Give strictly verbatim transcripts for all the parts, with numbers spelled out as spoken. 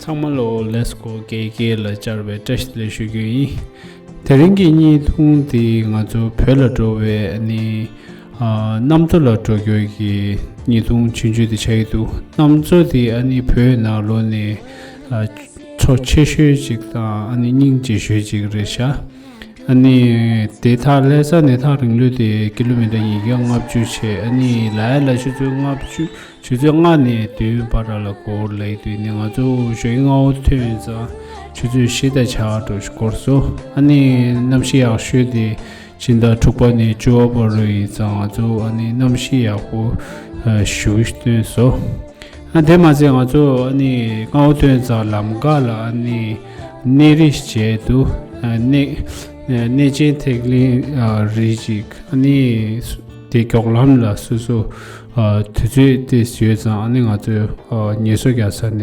ཚང་མ་ལོ། Let's Go K K ལ་བཅར་བའི་བཀྲ་ཤིས་བདེ་ལེགས་ཞུ་རྒྱུ་ཡིན། དེ་རིང་གི་བརྙན་ཐུང་དེ་ང་ཚོ་བོད་ལ་འགྲོ་བའི་ཨ་ནི་ཨ་གནམ་མཚོ་ལ་འགྲོ་རྒྱུ་གི་བརྙན་ཐུང་ཆུང་ཆུང་དེ་ཆགས་ཀྱི་འདུག་གནམ་མཚོ་དེ་ཨ་ནི་བོད་ནང་ལོགས་ནས་ཨ་མཚོ་ཆེ་ཤོས་ཅིག་དང་ཨ་ནི་སྙིང་རྗེ་ཤོས་ཅིག་རེད་ཤག་ཨ་ནི་དེ་ཐག་ལྷ་ས་ནས་ཐག་རིང་ལོས་དེ་ཀི་ལོ་མི་ཊར་ཉིས་བརྒྱ་ལྔ་བཅུ་བྱས། ཨ་ནི་ལ་ཡ་ལ་ཆུ་ཚོད་ལྔ་བཅུ་ཆུ་ཚོད་ལྔ་ནས་བདུན་བར་ལ་འགོར་ལབ་དུས་ནི་ང་ཚོ་ཞོགས་ཀས་སྔ་བོ་ཐོན་ཙང་ཆུ་ཚོད་བཞི་དང་ཕྱེད་ཀ་འགོར་སོང་། ཨ་ནི་གནམ་གཤིས་ཡག་ཤོས་དེ་ཕྱི་ཟླ་དྲུག་པ་ནས་བཅུ་པ་བར་དུ་ཡིན་ཙང་ང་ཚོ་ཨ་ནི་གནམ་གཤིས་ཡག་པོ་ཞེ་པོ་ཐོན་སོང་། ཨ་དེ་མ་ཟད་ང་ཚོ་ཨ་ནི་སྔ་བོ་ཐོན་ཙང་ལམ་ཁ་ལ་ཨ་ནི་གནས་རི་བྱས་འདུག་ཨ་གནས་གནས་ཆེན་ཐིག་ལེ་རི་ཅིག་ཨ་ནི་དེ་མགྱོགས་ལམ་ལ་སོ་སོ་ཨ་དུས་ཚོད་དེ་ཡོད་ཙང་ཨ་ནི་ང་ཚོས་ཨ་ངལ་གསོ་རྒྱག་ས་ནས་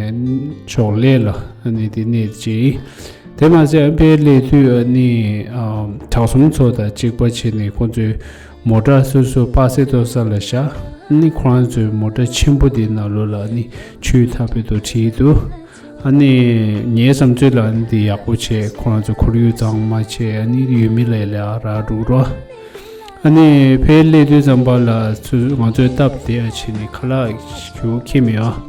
ཞོགས་ལས་ལ་ཨ་ནི་དེ་གནས་ཅིག་དེ་མ་ཟད་ཨ་ཕའི་སླེབས་དུས་ཨ་ནི་ཨ་གྲྭ་གསུམ་ཚོ་དང་གཅིག་པ་བྱས་ནས་ཁོང་ཚོས་མོ་ཊ་སོ་སོ་པ་སེ་ཏོ་ས་ལ་བཞག་ཨ་ནི་ཁོ་རང་ཚོའི་མོ་ཊ་ཆེན་པོ་དེའི་ནང་ལོགས་ལ་ཨ་ནི་ཆུ་ཐག་པའི་ཐོག་ཁྲིད་འདུག་ཨ་ནི་ངའི་བསམ་ཚུལ་ལ་ཨ་ནི་འདི་ཡག་པོ་བྱས། ཁོ་རང་ཚོ་ཁོར་ཡུག་གཙང་མ་བྱས། ཨ་ནི་ཡུལ་མི་ལ་ལས་རག་འགྲོ་རོགས། ཨ་ནི་ཕའི་སླེབས་དུས་ཙམ་པ་ལ་ཚུ་ང་ཚོའི་སྟབས་བདེ་ཡ་བྱས་ནས་ཁ་ལག་ཞུ་ཁྱེར་མི་ཡོང་།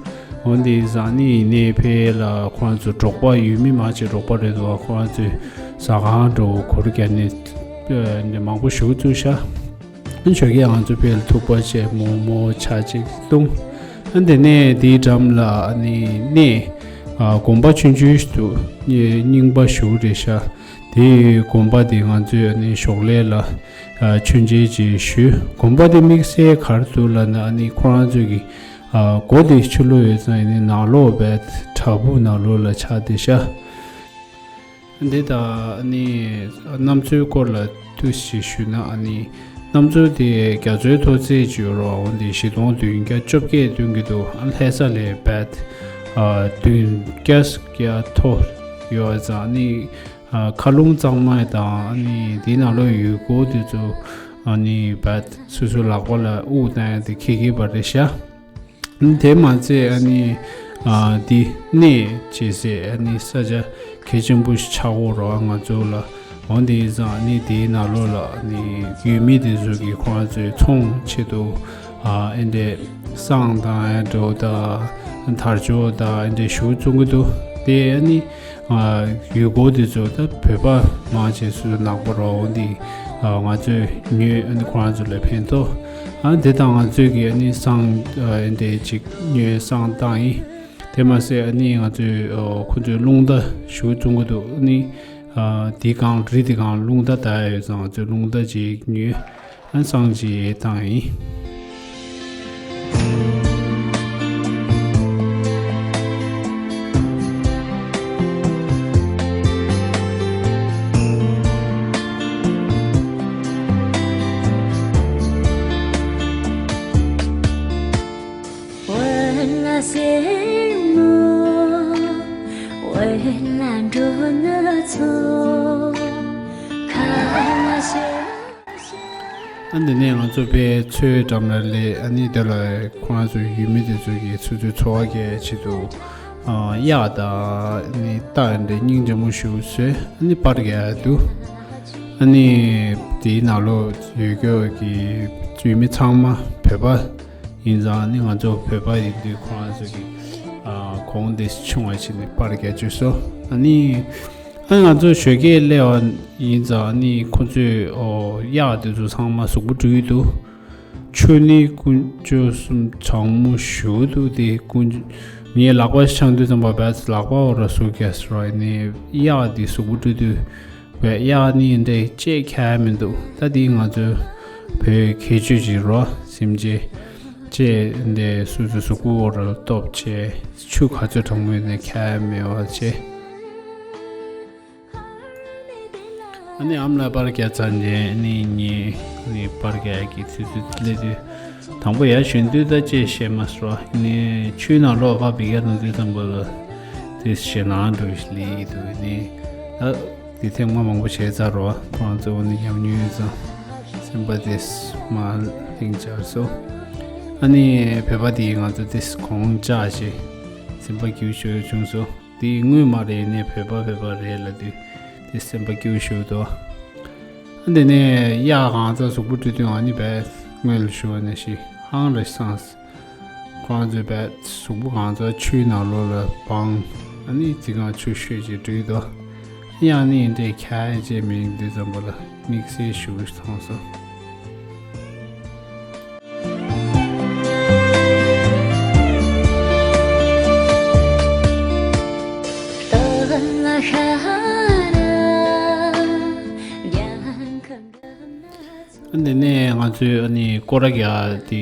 འོན་ཏེ་ཟ་ནི་ཡིན་ནའི་ཕའི་ལ་ཁོ་རང་ཚོ་འབྲོག་པ་ཡུལ་མི་མང་ཆེ་འབྲོག་པ་རེད་འདུག་ཁོ་རང་ཚོའི་ཟ་ཁང་འགྲོ་གོ་རྒྱ་ནི་མང་པོ་ཞུ་བཙུགས་ཤག་ཞོགས་ཀས་ང་ཚོ་ཕའི་ལ་ཐུག་པ་བྱས། མོག་མོག་ཆ་གཅིག་བཏུང་། ཨ་དེ་ནས་དེའི་འགྲམ་ལ་ཨ་ནི་གནས་ཨ་དགོན་པ་ཆུང་ཆུང་ཞིག་འདུག་རྙིང་པ་ཞིག་རེད་ཤག་དེའི་དགོན་པ་དེ་ང་ཚོས་ཨ་ནི་ཞོགས་ལས་ལ་ཨ་མཆོད་མཇལ་ཅིག་ཞུས། དགོན་པ་དེ་དམིགས་བསལ་ག་རེ་འདུག་ལབ་ན་ཨ་ནི་ཁོ་རང་ཚོས་ཀྱི་ཨ་སྒོ་དེ་ཕྱི་ལོགས་ཡོད་ཙང་ཨ་ནི་ནང་ལོགས་བས་བྲག་ཕུག་ནང་ལོགས་ལ་ཆགས་བསྡད་ཤག་འདི་དང་ཨ་ནི་གནམ་མཚོའི་སྐོར་ལ་ཏོག་ཙམ་ཞུས་ན། ཨ་ནི་གནམ་མཚོ་དེ་རྒྱ་མཚོའི་མཐོ་ཚད་ཅིག་ཡོད་རེད། འོན་ཏེ་བཞི་སྟོང་བདུན་བརྒྱ་བཅོ་བརྒྱད་སྟོན་གྱི་འདུག་ཨ་ལྷ་ས་ལས་བད་ཨ་བདུན་བརྒྱ་བརྒྱ་མཐོ་ཡོད་ཙང་ཨ་ནི་ཨ་མཁའ་རླུང་གཙང་མ་དང་ཨ་ནི་དེའི་ནང་ལོགས་ཡུལ་སྐོར་དེ་ཚོ་ཨ་ནི་བད་སོ་སོའི་ལག་པ་ལ་དབུགས་བཏང་ཡ་དེ་ཁེ་ཁེ་བ་རེད་ཤག་དེ་མ་ཚད་ཨ་ནི་ཨ་འདི་གནས་བྱེད་སའི་ཨ་ནི་ས་ཆ་གལ་ཆེན་པོ་ཞིག་ཆགས་ཡོད་རེད་ང་ཚོ་ལ། འོན་ཏེ་ཡིན་ཙང་ཨ་ནི་དེའི་ནང་ལོགས་ལ་ཨ་ནི་ཡུལ་མི་དེ་ཚོ་གིས་ཁོ་རང་ཚོའི་ཚོང་ཆེད་དུ་ཨ་ཨེ་འདྲའི་བསང་དང་ཨེ་འདྲ་དང་དར་ལྕོག་དང་ཨེ་འདྲའི་ཞུ་བཙུགས་ཀྱི་འདུག་དེ་ཨ་ནི་ཨ་ཡུལ་སྐོར་དེ་ཚོ་ད་བོད་པ་མང་ཆེ་སུ་ནག་པོ་རོ། འོན་ཏེ་ཨ་ང་ཚོས་ཉོས་ཨ་ནི་ཁོ་རང་ཚོ་ལ་ཕན་ཐོགས། ཨ་དེ་དང་ང་ཚོས་ཀྱི་ཨ་ནི་བསང་ཨ་འདྲ་ཅིག་ཉོས་བསང་བཏང་ཡིན། དེ་མ་ཟད་ཨ་ནི་ང་ཚོས་ཨ་ཁོ་ཚོའི་རླུང་རྟ་ཞུ་བཙུགས་ཀྱི་འདུག་ཨ་ནི་ཨ་དེ་གང་རི་དེ་གང་རླུང་རྟ་བསྡད་ཡོད་ཙང་ང་ཚོས་རླུང་རྟ་ཅིག་ཉོས། ཨ་བསང་ཅིག་བཏང་ཡིན། ཨ་འདི་ནས་ང་ཚོ་ཕའི་མཚོའི་འགྲམ་ལ་སླེབས། ཨ་ནི་དེ་ལ་ཁོ་རང་ཚོ་ཡུལ་མི་དེ་ཚོ་གིས་སོ་སོའི་འཚོ་བ་སྐྱེལ་ཆེད་དུ་ཨ་གཡག་དང་ཨ་ནི་རྟ་འདྲ་སྙིང་རྗེ་མོ་ཞིག་བཟོས། ཨ་ནི་པར་རྒྱག་ཡ་འདུག་ཨ་ནི་དེའི་ནང་ལོགས་ཡོད་རྒྱུ་གི་ཡུལ་མི་ཚང་མ་བོད་པ་ཡིན་ཙང་ཨ་ནི་ང་ཚོ་བོད་པ་ཡིན་དུས་ཁོ་རང་ཚོ་གིས་ཨ་གོང་དེ་ཆུང་བ་བྱས་ནས་པར་རྒྱག་བཅུག་སོང་། ཨ་ནི། ཨ་ང་ཚོ་ཞོགས་ཀས་སླེབས་པ་ཡིན་ཙང་ཨ་ནི་ཁོ་ཚོས་ཨོ་གཡག་དེ་ཚོ་ཚང་མ་གཟུགས་པོ་བཀྲུས་འདུག་ཆུ་ནི་ཀུན་སྤྱོད་གསུམ་གྲང་མོ་ཞེ་པོ་འདུག་དེ་ཀུན་ངའི་ལག་པ་འཆང་དུས་ཙམ་པ་བས་ལག་པ་འོ་ར་ཟུག་རྒྱག་སོང་། ཨ་ནི་གཡག་དེ་གཟུགས་པོ་བཀྲུས་འདུག་བས་གཡག་ནི་འདྲ་ཅེས་ཁྱད་མི་འདུག་ད་དེ་ང་ཚོའི་བོད་ཁྱད་ཆོས་ཅིག་རོ། སེམས་ཅན་ཅེས་འདྲ་སོ་སོའི་གཟུགས་པོ་འོ་ར་སྟོབས་ཆེ། ཆུ་ག་ཚོད་གྲང་མོ་ཡིན་ནའི་ཁྱད་མེད་པ་བྱས། ཨ་ནི་ཨམ་ལ་པར་རྒྱག་ཚར་ནས་ཨ་ནི་ངས་ཨ་ནི་པར་རྒྱག་གི་ཚུལ་ཚུལ་སླེབས་དུས་དང་པོ་ཡར་ཞོན་དུས་ད་ཅེས་ཤེས་མ་སོང་། ཨ་ནི་ཆུའི་ནང་ལོགས་ཕར་འབུད་རྒྱག་གནང་དུས་ཙམ་པ་ལ་དེ་ཞེད་སྣང་འགྲོ་བཞིན་སླེབས་ཀྱི་འདུག་ཨ་ནི་ད་དེ་ཐེངས་མ་མང་པོ་བྱས་ཚར་རོ། ཁོང་ཚོ་ཨ་ནི་ཉམས་མྱོང་ཡོད་ཙང་སེམས་པ་དེ་མར་ལྷིང་འཇགས་སོང་། ཨ་ནི་བོད་པ་དེས་ང་ཚོ་དེ་གོང་བཅག་བྱས་སེམས་པ་སྐྱིད་པོ་ཞེ་པོ་བྱུང་སོང་། དེ་དངོས་མ་རེད་ནས་བོད་པ་བོད་པ་རེད་ལབ་དུས་དེ་སེམས་པ་སྐྱིད་པོ་ཞིག་འདུག་ཨ་འདི་ནས་གཡག་གང་ཚ་གཟུགས་པོ་བཀྲུས་དུས་ཨ་ནི་བས་སྔོན་ལ་ཞུ་བ་ནས་ཤི་ཧང་རེ་སངས། ཁོང་ཚོས་བས་གཟུགས་པོ་གང་ཚ་ཆུའི་ནང་ལོགས་ལ་སྦང་། ཨ་ནི་ཙི་གང་ཆུ་ཤོད་ཅིག་བཀྲུས་དུས་གཡག་ནི་འདྲས་ཁྱ་ཡ་ཅེས་མིང་འདི་ཙམ་པ་ལ་དམིགས་བསལ་ཞིག་མཐོང་སོང་། ཨ་འདི་ནས་ང་ཚོའི་ཨ་ནི་སྐོར་ར་རྒྱག་དེ་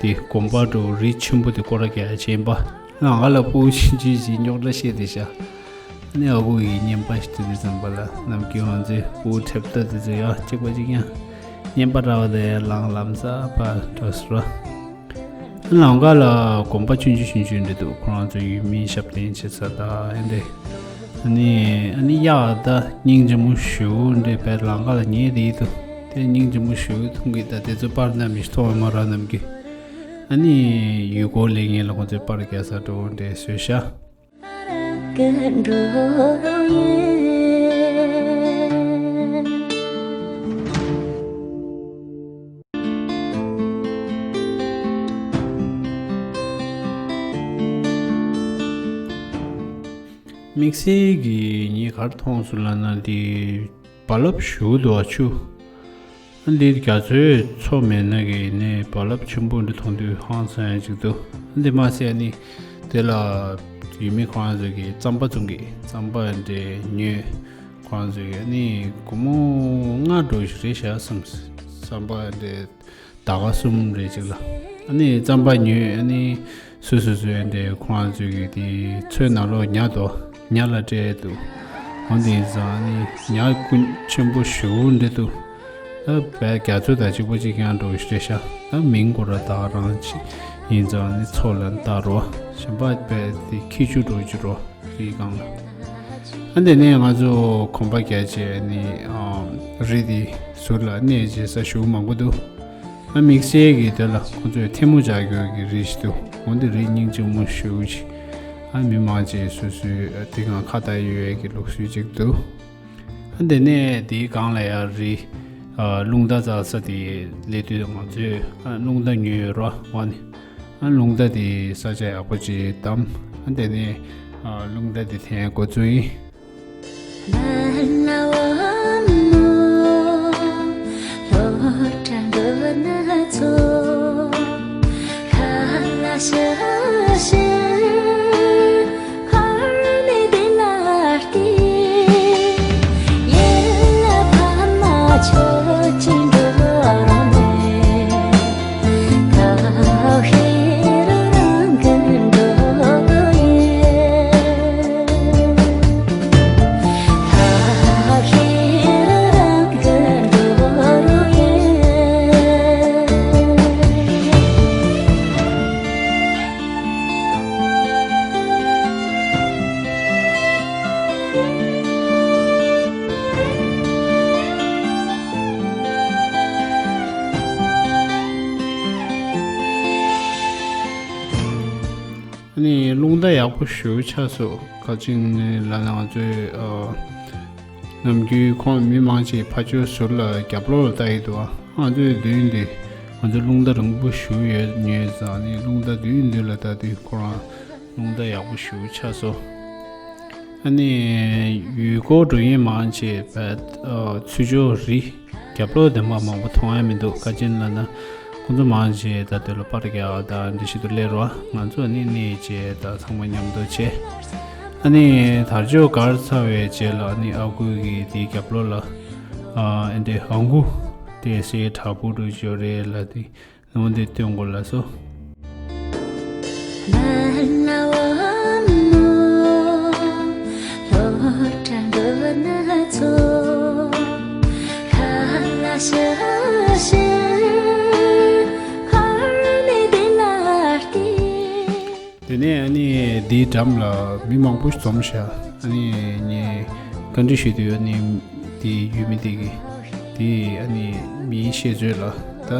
དེ་དགོན་པ་འགྲོ་རི་ཆེན་པོ་དེ་སྐོར་ར་རྒྱག་ཆེན་པ་ལ་ང་ལ་སྤུ་ཆུང་ཆུང་ཞིག་རྙོག་དྲ་བཤད་དེ་ཤ། ནི་ཨ་ཁུ་ཡི་བརྙན་པ་ཞིག་ཏུ་དུས་ཙམ་པ་ལ་ནམ་རྒྱུན་ང་ཚོའི་སྤུ་ཁྲེབ་ཏ་དེ་ཚོ་ཡང་གཅིག་པ་གཅིག་ཡང་བརྙན་པ་འདྲ་བ་དེ་ལང་ལམ་ས་པ་འགྲོ་སོ། ལམ་ཁ་ལ་དགོན་པ་ཆུང་ཆུང་ཆུང་ཆུང་འདྲ་འདུག་ཁོ་རང་ཚོ་ཡུལ་མིའི་ཞབས་བརྟན་བྱེད་ས་དང་ཨེ་འདྲ། ཨ་ནི་ཨ་ནི་གཡག་ད་སྙིང་རྗེ་མོ་ཞེ་པོ་འདྲ་བས་ལམ་ཁ་ལ་ཉལ་བསྡད་འདུག་དེ་སྙིང་རྗེ་མོ་ཞེ་པོ་མཐོང་གི་ད་དེ་ཚོ་པར་ན་མི་མཐོང་བ་མ་རག་ནམ་གི། ཨ་ནི་ཡུལ་སྐོར་ལས་ངན་ལ་ཁོ་ཚོས་པར་རྒྱག་ས་འགྲོ་འདྲ་བཟོས་ཤག་དམིགས་བསལ་གྱི་ངས་ག་རེ་མཐོང་སོང་ལབ་ན་འདི་རྦ་རླབས་ཞེ་པོ་འདུག་ཨ་ཆུ། འདི་རྒྱ་མཚོའི་མཚོ་མེད་ན་གི་ནས་རྦ་རླབས་ཆེན་པོ་འདི་མཐོང་དུས་ཧང་སང་ཡ་ཅིག་འདུག་འདི་མ་ཟད་ནི་དེ་ལ་ཡུལ་མི་ཁོ་རང་ཚོ་གི་རྩམ་པ་བཙོང་གི་རྩམ་པ་འདྲ་ཉོས། ཁོ་རང་ཚོ་གི་ནི་སྒོར་མོ་ལྔ་འགྲོ་ཞིག་རེད་ཤག་བསམ། རྩམ་པ་འདྲ་ད་ག་གསུམ་རེད་ཅིག་ལ། ཨ་ནི་རྩམ་པ་ཉོས་ཨ་ནི་སོ་སོ་སོའི་འདྲ་ཁོ་རང་ཚོ་གི་དེ་མཚོའི་ནང་ལོགས་ཉ་དོ། ཉ་ལ་སྤྲད་འདུག་འོ་དེ་ཙང་ནི་ཉ་ཀུན་ཆེན་པོ་ཞེ་པོ་འདྲ་འདུག་ད་བས་རྒྱ་མཚོ་དང་གཅིག་པ་གཅིག་རྐྱང་འགྲོ་ཞེས་ཤ། ད་མིང་གོ་ར་ད་རང་ཅིག་ཡིན་ཙང་ནི་མཚོ་ལ་ད་རོ་གཞན་པ་བས་དེ་ཁྱི་ཆུ་འགྲོ་ཅི་རོ་རི་སྒང་ལ། ཨ་འདི་ནས་ང་ཚོ་གོམ་པ་རྒྱག་བྱས་ནི་རི་དེ་ཟུར་ལ་གནས་བྱེད་ས་ཞེ་པོ་མང་པོ་འདུག་ཨ་དམིགས་བསལ་གྱི་དེ་ལ་ཁོ་ཚོས་ཐལ་མོ་སྦྱར་རྒྱུ་གི་རི་ཞིག་འདུག་འོན་ཏེ་རི་སྙིང་རྗེ་མོ་ཞེ་པོ་ཅིག་ཨ་མི་མང་ཆེ་སོ་སོའི་དེ་གང་ཁ་བཏགས་ཡོད་ཡས་ཀྱི་ལུགས་སྲོལ་ཅིག་འདུག་ཨ་དེ་ནས་དེའི་སྒང་ལ་ཡང་རི་ཨ་རླུང་རྟ་འཛེག་ས་དེ་སླེབས་དུས་ང་ཚོས་ཨ་རླུང་རྟ་ཉོས་ཡོད་རོ་བ་ནི། ཨ་རླུང་རྟ་དེ་ས་ཆ་ཡག་པོ་ཅིག་བདམས། ཨ་དེ་ནས་ཨ་རླུང་རྟ་དེ་འཐེན་འགོ་བཙུགས་ཡིན། ཨ་ནི་རླུང་རྟ་ཡག་པོ་ཞེ་པོ་ཆགས་སོང་། ག་ཅིག་ནི་ལ་ང་ཚོས་ཨ་ནམ་རྒྱུན་ཁོང་མི་མང་ཆེ་ཕ་ཆོས་ཟུར་ལ་རྒྱབ་ལོགས་ལ་ལྟ་ཡི་འདུག་ཨ་ང་ཚོའི་མདུན་དེ་ང་ཚོ་རླུང་རྟ་རིང་པོ་ཞེ་པོ་ཡོད་ཉོས་ཙང་ནི་རླུང་རྟ་མདུན་མདུན་ལ་ལྟ་དུས་ཁོ་རང་རླུང་རྟ་ཡག་པོ་ཞེ་པོ་ཆགས་སོང་། ཨ་ནི་ཡུལ་སྐོར་འགྲོ་མཁན་མང་ཆེ་བས་ཨ་ཚུར་ཕྱོགས་རི་རྒྱབ་ལོགས་དེ་མ་མང་པོ་མཐོང་ཡ་མི་འདུག་ག་ཅིག་ལབ་ན་ཁོང་ཚོ་མང་ཆེ་ད་དེ་ལ་པར་རྒྱག་དང་འདི་ཞིག་ཏུ་སླེབས་རོགས། ང་ཚོ་ནི་གནས་བཅས་ད་ཚང་མ་མཉམ་དུ་བྱས། ཨ་ནི་དར་ལྕོག་གར་ཚར་བའི་རྗེས་ལ་ནི་ཨ་ཁུ་གི་དེའི་རྒྱབ་ལོགས་ལ་ཨ་འདི་ཨ་ཁུ་དེ་སའི་བྲག་ཕུག་ཏུ་འབྱོར་རེད་ལ་དེ། ལུང་འདི་སྟོན་དགོས་ལ་སོ། དེ་ནས་ཨ་ནི་འདིའི་འགྲམ་ལ་མི་མང་པོ་ཞིག་འཛོམས་ཤག་ཨ་ནི་ངས་བཀའ་འདྲི་ཞུས་དུས་ཨ་ནི་དེའི་ཡུལ་མི་དེ་གིས། དེ་ཨ་ནི་མིའི་བཤད་ཚོད་ལ་ད་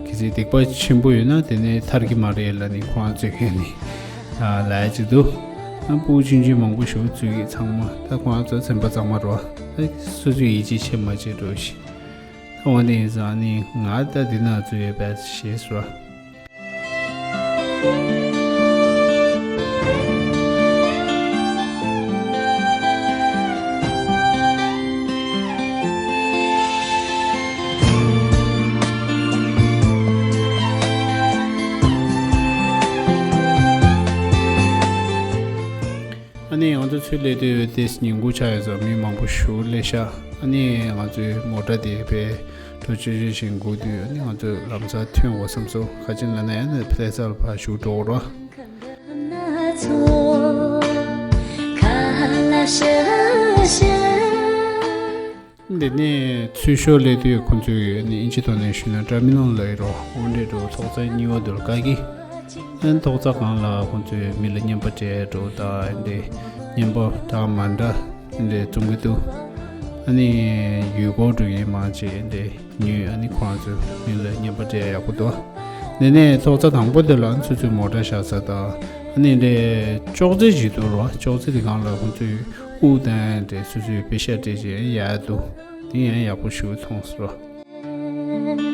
གལ་སྲིད་སྡིག་པ་ཆེན་པོ་ཡོད་ན་དེ་ནས་ཐར་གྱི་མ་རེད་ལབ་ནི་ཁོ་རང་ཚོས་གན་ནི་ལབ་ཡ་ཅིག་འདུག་ཨ་སྤུ་གུ་ཆུང་ཆུང་མང་པོ་ཞིག་འཛུལ་གྱི་ཚང་མ། ད་ཁོང་ཚོ་ཚན་པ་གཙང་མ་རོ། ད་སོ་སོའི་ཡིད་ཆེས་བྱེད་མ་བྱེད་འགྲོ་ཞིག་ད་འོ་ནི་ཡིན་ཙང་ནི་ང་ད་འདི་ན་འཛུལ་ཡོད་པས་ཞེས་ཟེར། ཨ་ནི་ང་ཚོ་ཚུར་སླེབས་དུས་དེ་ཉིན་གུང་ཆགས་ཡོད་ཙང་མི་མང་པོ་ཞིག་སླེབས་ཤག་ཨ་ནི་ང་ཚོའི་མོ་ཊ་དེ་ཕར་འགྲོ་བྱེད་བྱེད་བཞིན་སྒུག་དུས། ཨ་ནི་ང་ཚོ་ལམ་སང་ཐོན་འོང་བསམ་སོང་། ག་ཅི་ལབ་ན་ཡང་ན་ཕ་ལེ་ས་ལ་ཕར་ཞུགས་འགྲོ་དགོས་རེད། འདི་ནས་ཚུར་ཤོག་སླེབས་དུས་ཁོང་ཚོས་ནི་ཨིན་ཇི་ཐོག་ནས་ཞུས་ན་ཊར་མི་ནལ་ལབ་ཀྱི་རེད། འོ་འདྲ་འགྲོ་ཐོག་ཚད་གཉིས་པ་དེ་ལ་བཀག་གི། ཨན་ཐོག་ཚད་སྒང་ལ་ཁོང་ཚོས་མི་ལ་རྔན་པ་སྤྲད་འགྲོ་དང་། ཨ་འདི་རྔན་པ་འདྲ་མི་འདྲ་ཨ་འདི་བཙོང་གི་འདུག་ཨ་ནི་ཡུལ་སྐོར་འགྲོ་མཁན་མང་ཆེ་ཨ་འདི་ཉོས། ཨ་ནི་ཁོང་ཚོས་མི་ལ་རྔན་པ་སྤྲད་ཡག་པོ་འདུག་འདི་ནས་ཐོག་ཚད་དང་པོ་དེ་ལ་ཨ་ནི་སོ་སོའི་མོ་ཊ་བཞག་ས་དང་། ཨ་ནི་འདི་ཅོག་ཙེ་ཞིག་འདུག་རོ། ཅོག་ཙེ་དེ་སྒང་ལ་ཁོང་ཚོས་དབུགས་བཏང་། འདི་སོ་སོའི་པེ་ཤ་སྤྲད་བྱས་ཡར་འདུག་འདི་ཡང་ཡག་པོ་ཞིག་མཐོང་སོང་།